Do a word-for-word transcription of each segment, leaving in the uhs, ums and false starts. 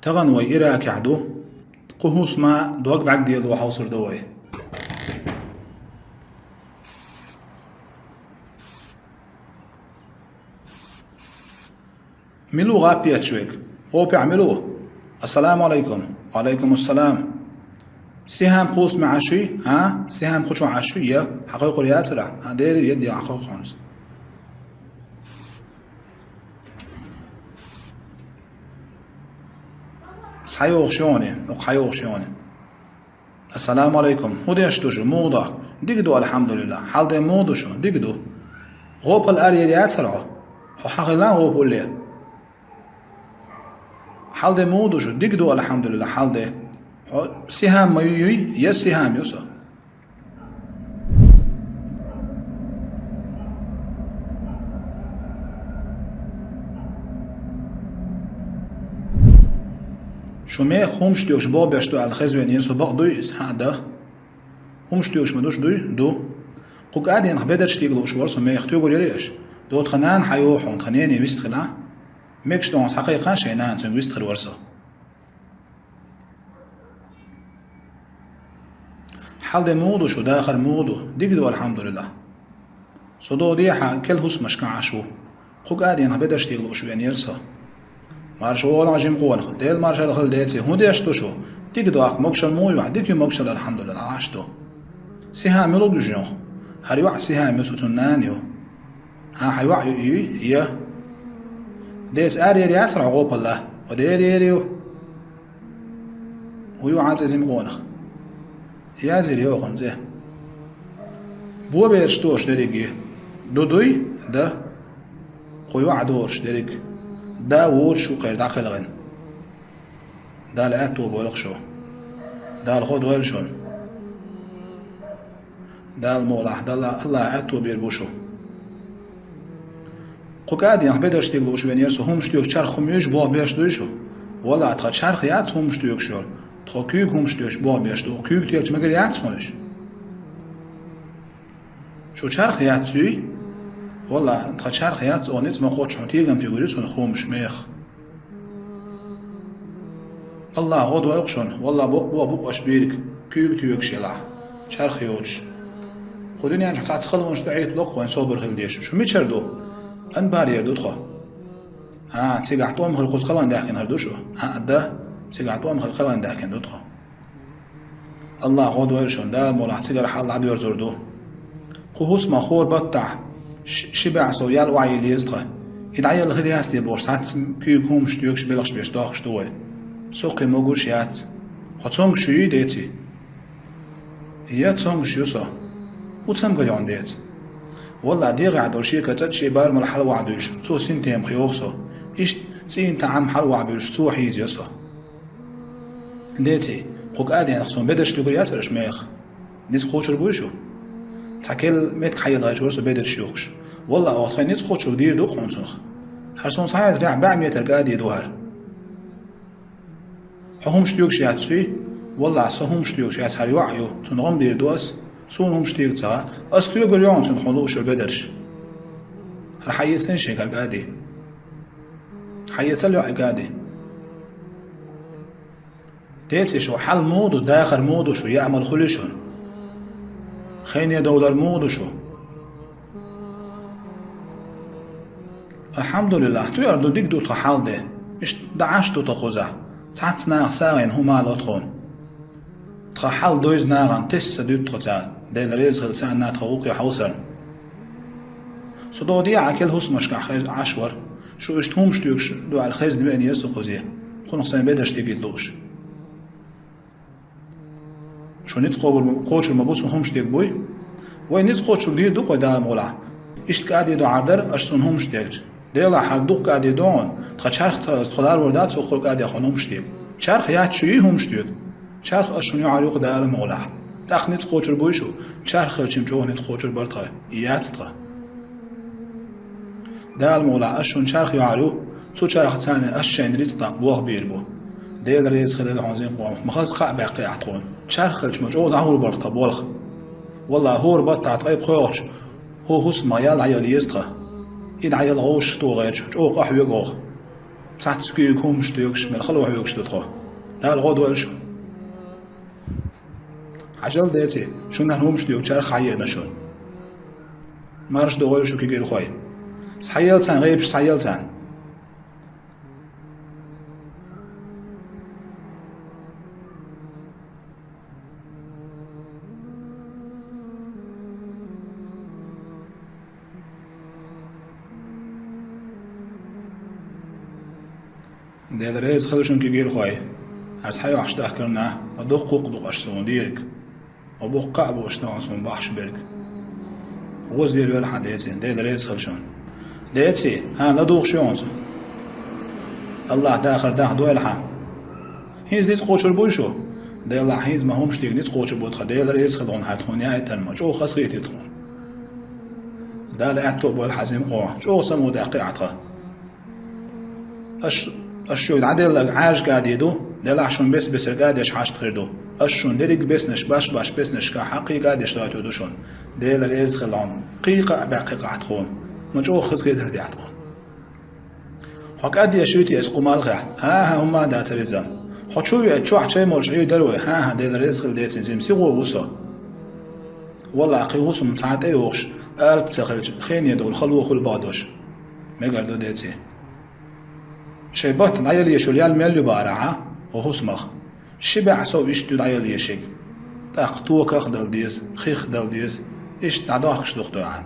Тахана вай Иракехь ду. Кху хӀусама дог бӀаьрг дело хьовсур ду вай. Мила ву гӀап етташ верг? ГӀопехь мила ву? Ассаламу Ӏалайкум. Ва Ӏалайкум ассалам. Сихьам кху хӀусаме Ӏаш вуй? А? Сихьам кху чу Ӏаш вуй? Я? Хьан кхойкхур яцара? А, дери, едда хьан кхойкхунца. СхьайогӀуш йоне, ну, хьайогӀуш йоне. Ассаламу Ӏалайкум. ХӀун деш ду шу? Муха ду? Дика ду, алхьамдулиллахь. Хьал де муха ду шу? Дика ду. ГӀопал ара яр яцара хьо? Хьо хьан хилла гӀопалле? Хьал де муха ду шу? Дика ду, алхьамдулиллахь, хьал де. Хьо сихьам ма юй, я сихьам ю со? Шу мех хӀумаш тоьгуш боху беш ду аьлла хезвенера со, бакъ дуй иза? ХӀаъ, да. ХӀумаш тоьгуш ма ду шу, дуй? Ду. Кху кӀаденах бедарш тӀехь лууш вара со, мех тоьгур яра аш? До тхан нана хьан йохьун, тхан нене вист хила? Мегаш дохьун схьакхайкхина шайн нана, цуьнга вист хир вара со. Хьал де муха ду шу, дахар муха ду? Дика ду, алхьамдулиллахь. Со догӀу дехьа, кел хӀусамашка Ӏаш ву. Кху кӀаденах бедарш тӀехь лууш венера со. Марша вогӀалахь жима къонах, Дела маршалла хила деце, хӀун деш ду шу? Дика ду, ахь могушалла муха ю, дика ю могушалла, алхьамдулиллахь, Ӏаш ду. Сихьам мила ву ду шух? ХӀара йоӀ сихьам ю со, цуьнан нана ю. А, хьан йоӀ ю и? Я. Деца ара яр яцара хьо гӀопалла? О, дера, ера ю. ХӀун ю хьан цӀе, жима къонах? Язйира йохьун цӀе. Бобераш дохуш дерриге? Ду, дуй? Да. Кху йоӀ дохуш дерриг? Да, воцуш ву кхера дӀакхелхина. Дала аьтто бойла-кх шу. Дала гӀо дойла шуна. Дала мукъалахь, Дала, Аллаха аьтто бийр бу шу. Кху кӀаденах бедарш тӀехь лууш венера со, хӀумаш тоьгуш чарх хӀума юй шу боху беш дуй шу? Валлахь, тхан чарх яц хӀумаш тоьгуш йолу. Тхо куьйга хӀумаш тоьгуш боху беш ду. Куьйга тегча мегар яц хьуна уьш? Шу чарх яц юй? Валлахь, тхан чарх яц, оха ницкъ ма кхоччу, хьуна тегам тигур ю цунах хӀумаш, мех. Аллаха гӀо дойла-кх шуна, валлахь, бокъо бу-кх аша бийриг, куьйга тоьгуш елахь, чарх йоцуш. Кху дуьнен чохь цхьацца халонаш тӀехь Ӏийта ло-кх вайн собар хила дезаш. Шу мичара ду? Анбарера ду тхо. А, цигахь тӀом хилла кхуза кхелхина даьхкина хир ду шу? А, да, цигахь тӀом хилла кхелхина даьхкина ду тхо. Аллаха гӀо дойла шуна, Дала мукъалахь, цигара хьал дӀадоьрзур ду. Кху хӀусамах хӀора баттахь ши, ши бӀе сов ял охьайилла еза тхан. И дӀаелла хир яц те бохуш, цхьацца куьйга хӀумаш тоьгуш, белхаш беш дохкуш ду вай. Со кхин могуш яц. Хьо цомгуш ю, деце? Я, цомгуш ю со. ХӀун цамгар ю хьуна, деца? Валлахь, дегӀехь долу шен кацӀа шен барамал хьала охьадуьллуш, цо синтемах йоху со. Иштта цӀийнан таӀам хьала охьабуьллуш, цо хьийзайо со. Деце, кху кӀаденах суна бедарш тигур яцара аш меха? Ницкъ кхочур буй шу? Цхьа кел меттиг хьаелла гӀайча вара со бедарш юхкуш. Валлахь, оха тхайн ницкъ кхочург дийр ду-кх хьуна цунах. ХӀара суна схьаэцарехь бӀе метр кӀади ду хӀара. Хьо хӀумаш тоьгуш яц юй? Валлахь, со хӀумаш тоьгуш яц, хӀара йоӀ ю, цунна гӀо ма дийр ду ас, суна хӀумаш тега ца гӀа. Ас тоьгур ю хьуна цунна хьуна лууш йолу бедарш. ХӀара хьаэцалаш шен кӀади. Хьаэцал йоӀ и кӀади. Деце, шу хьал муха ду, дахар муха ду шу, яа мала хуьлий шуна? Хене довлар муха ду шу? Алхьамдулиллахь, туьар ду, дика ду тхан хьал де. Иштта дӀа Ӏаш ду тхан кхузахь. Цхьацца наха сагӀина хӀума ло тхуна. Тхан хьал дойзу нахана тесса дуьту тхо царна, Дела реза хила царна тхан гӀуллакхе хьовсарна. Со догӀу дехьа кел хӀусамашкахь хезна Ӏаш вара. Шу иштта хӀумаш тоьгуш ду аьлла хезна веана еза со кхузе. Кхунах сайн бедарш тигийта лууш. Шу ницкъ кхобур-, кхочур ма бу, цунна хӀумаш тега буй? Вай ницкъ кхочург дийр ду-кх вай, Дала мукъалахь. Иштта кӀади ду хӀара дара, аша цунна хӀумаш тегча. Делахь хӀара дукха кӀади ду хьуна, тхан чарх тха, тхо ларвар дац, хӀокху кӀадех хьуна хӀумаш тега. Чарх яц шу юй хӀумаш тега? Чарх аша шуна юьхьар ю-кх, Дала мукъалахь. ТӀаккха ницкъ кхочур буй шу? Чарх хилча-м чӀогӀа ницкъ кхочур бара тхан. И яц тхан. Дала мукъалахь, аша шуна чарх юьхьар ю, цу чархаца аша шайна рицкъ даккха болх бийр бу. Дела реза хилийла хьуна, жима къонах, ма хаза кхаъ баьккхи ахь тхуна. Чарх хилча-м чӀогӀа дӀагӀур бара тхан болх. Валлахь, хӀора баттахь ткъе пхоьалгӀачу хӀу-, хӀусамах ял дӀаелла еза тхан. И дӀаелла гӀовшах туху гӀерташ, чӀогӀа къахьоьгу оха. Цхьацца куьйга хӀумаш доьгуш, мел хало хьоьгуш ду тхо. Дала гӀо дойла шуна. Хьажал, деций, шуна хӀумаш доьгучарах хьаеана шуна. Марша догӀийла шу, кегирхой. Схьаелла царна, гӀебаш схьаелла царна. Дела реза хила шуна, кегирхой. Ас хьайохьуш дахкарна, ма дукха гӀуллакх ду-кх аш суна дийриг. Ма боккха а бу аш тахана суна бахьаш берг. ГӀоза лелавелла хьан, деций, Дела реза хила шуна. Деций, хӀан, ладугӀуш ю хьуна со. АллахӀ дахар даха дойла хьан. ХӀинца ницкъ кхочур буй шу? Делахь, хӀинца ма хӀумаш дийга ницкъ кхочур бу тха, Дела реза хила хьуна хӀара тхуна яйтар ма, чӀогӀа хазахетий тхуна. Дала аьтто а бойла хьан, зимкъо, чӀогӀа самукъадаьккхи Ӏа тха. Аш, аш шуьга дӀаделларг Ӏаьржа кӀади ду, делахь шуна бес-бесара кӀадеш хьашт хир ду. Аш шуна дерриг беснаш, баш-баш беснашкахь кхин кӀадеш дойтур ду шуна. Дела реза хила хьуна. Кхин кхаъ баьккхи-кх Ӏа тхуна. Ма чӀогӀа хазахетар дехьа тхуна. Хьо кӀадеш вуьтий ас кху малхехь? ХӀан-хӀа, хӀумма а дацар иза. Хьо чу веача, чохь чай молуш Ӏуьйдар вай? ХӀан-хӀа, Дела реза хила, деций, жима сихо ву со. Валлахь, кхин хӀусам цхьа тӀейогӀуш, алапа ца хилча, хене довла хало хуьлу боху дош. Мегар ду, деций. Шайн баттахь дӀаялаеш йолу ял мел ю бахара хьан, хӀокху хӀусамах? Ши бӀе сов иштта ю дӀаялаешерг. ТӀаккха токах а дала деза, хих а дала деза, иштта дӀадохкуш ду-кх тхуна.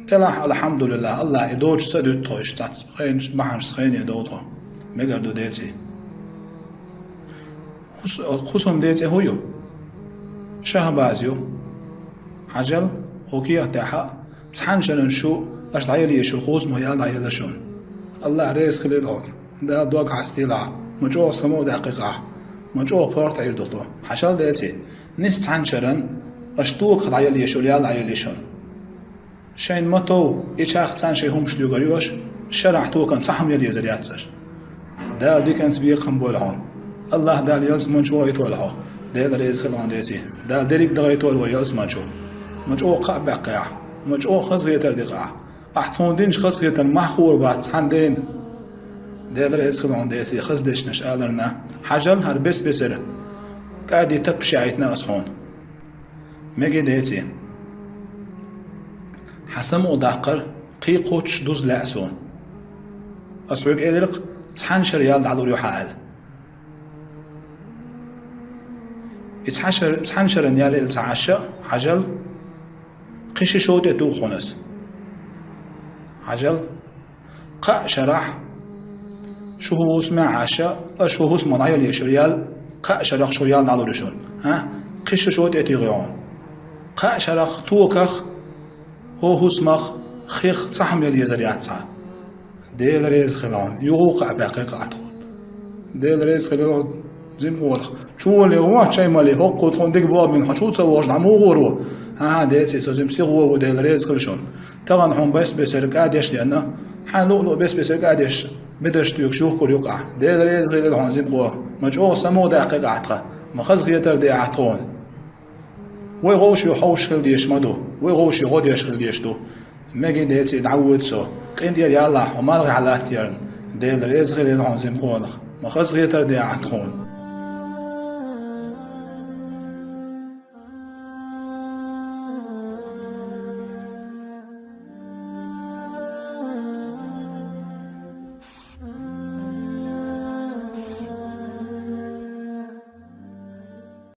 Делахь, алхьамдулиллахӀ, АллахӀа и доцуш ца дуьту тхо, иштта цхьацца хенаш, бахьанашца хене довла тхо. Мегар ду, деций. ХӀус-, хӀусам, деций, хӀун ю? Шахьбаз ю. Хьажал, хӀокху кехатехь а, цхьана шеран шу аш дӀаялаеш йолу хӀусамах ял дӀаелла шуна. АллахӀ реза хилийла хьуна. Дала дог хьастийла хьан. Ма чӀогӀа самукъадаьккхи-кх ахь. Ма чӀогӀа паргӀат Ӏийр ду тхо. Хьажал, деций, нийса цхьана шеран аш токах дӀаялаеш йолу ял дӀаелла шуна. Шайна ма тов, и чарх цхьаьна шайн хӀумаш доьгур ю аш, шарахь токана цхьа хӀума яла езар яц аш. Дала диканца бекхам бойла хьуна. АллахӀ Дала ялсаманчу вахийтойла хьо. Дела реза хила хьуна, деций. Дала дерриг а дахийтойла вай ялсаманчу. Ма чӀогӀа кхаъ баьккхи ахь. Ма чӀогӀа хазахетар дехьа ахь. Ахь тхуна динчу хазахетарна мах хуур бац цхьана дена. Дела реза хила хьуна, деций, хаза дешнаш аларна. Хьажал, хӀара бес-бесара кӀади таппаш яийтина ас хьуна. Меге, деций. Хьан самукъадаккхар кхин кхоччуш дуза лаьа суна. Ас хьоьга элира-кх, цхьана шеран ял дӀалур ю хьан аьлла. И цхьа шер-, цхьана шеран ял элла ца Ӏаш а, хьажал, кхин ши шо тӀе туху хьуна ас. Хьажал, кхаа шарахь шу хӀусамехь Ӏаш а, аш хӀусамах дӀаялаеш йолу ял, кхаа шарах шу ял дӀалур ю шуна. ХӀа? Кхин ши шо тӀе тигӀи хьуна. Кхаа шарах токах, хӀокху хӀусамах, хих цхьа хӀума яла езар яц цхьа. Дела реза хила хьуна, юха кхаъ баьккхи-кх ахь тхуна. Дела реза хила хьуна, зимкъонах. Чу вале гӀо, чай мале, хӀокхо тхуна дика боху бина, хьо чу ца вогӀуш дӀа муха гӀур ву? ХӀан-хӀа, деций, со жима сиха вогӀу, Дела реза хила шуна. Тахана хьуна бес-бесара кӀадеш деана, хьайна луъу-луъу бес-бесара кӀадеш, бедарш доьгуш юхкур ю-кх ахь. Дела реза хилийла хьуна, зимкъо, ма чӀогӀа самукъадаьккхи-кх ахь тхан, ма хазахетар де ахь тхуна. Вай вовшийн хьовсуш хила дезаш ма ду, вай вовшийн гӀо деш хила дезаш ду. Меге, деций, дӀавоьду со. КъинтӀера ялахь хьо малхехь латтаярна. Дела реза хилийла хьуна, зимкъонах, ма хазахетар де ахь тхуна.